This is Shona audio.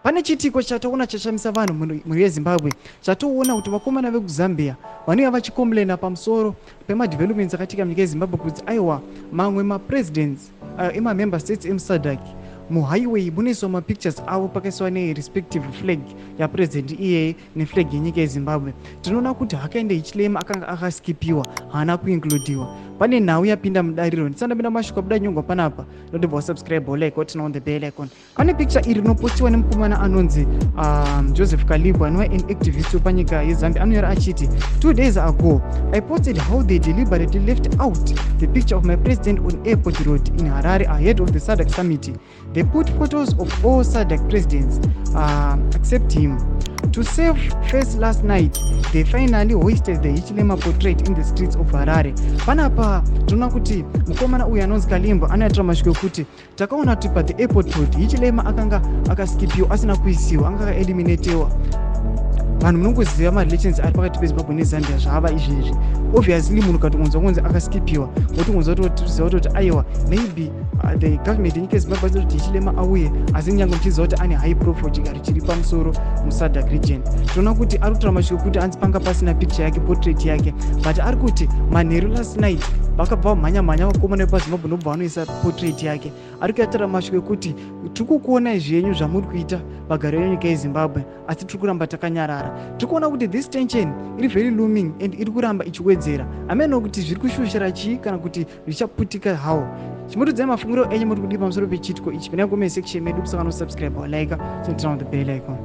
Pane chiitiko chataona chashamisa vanhu mhuri yeZimbabwe, chatoona kuti vakomana vekuZambia vanouya vachicomplaina pamusoro pemadevelopments akaitika munyika yeZimbabwe, kuti aiwa, mamwe mapresidents emamember states emuSADC, muhighway munoiswa mapictures avo, pakaiswa nerespective flag yapresident iyeye neflag yenyika yeZimbabwe. Tinoona kuti Hakainde Hichilema akanga akaskipiwa, haana kuincludiwa. Pane nhau yapinda mudariro. Ndisandapinda mashoko abuda nyongwa panapa, notibva wasubscribe, like, waturn on the bell icon. Pane picture iri rinopostiwa nemukomana anonzi Joseph Kalibu, anova an activist wepanyika yeZambia. Anonyora achiti, "2 days ago I posted how they deliberately left out the picture of my president on Airport Road in Harare ahead of the SADC summit. They put photos of all SADC presidents except him. To save face, last night they finally hoisted the Hichilema portrait in the streets of Harare." Panapa tinoona kuti mukomana uyu anonzi Kalimbo anoitira mashoko ekuti takaona kuti pathe airport road Hichilema akanga akaskipiwa, asina kuisiwa, anga akaeliminatewa. Vanhu munongoziva marelations ari pakati peZimbabwe neZambia zvava izvezvi. Obviously, munhu katongonzwa kunzi akaskipiwa, wotongonzwa toziva kutoti aiwa, maybe the government yenyika yeZimbabwe achida kuti Hichilema auye, asi nyange muchiziva kuti ane high profile, chigaro chiri pamusoro muSADC region. Tinoona kuti ari kutaura mashoko ekuti hanzi panga pasina picture yake, portrait yake, but ari kuti manheru last night vakabva vamhanya mhanya vakomana vepaZimbabwe, ndobva vanoisa portrait yake. Ari kuyataura mashoko ekuti tiri kukuonai zvenyu zvamuri kuita, vagari venyika yeZimbabwe, asi tiri kuramba takanyarara. Tiri kuona kuti this tension iri very looming and iri kuramba ichiwedzera. Hameno kuti zviri kushushira chii kana kuti zvichaputika how. Chimbotiudzai mafungiro enyu, muri kudii pamusoro pechiitiko ichi? Pinai comment section medu, kusangana, subscribe, like, turn on the bell icon.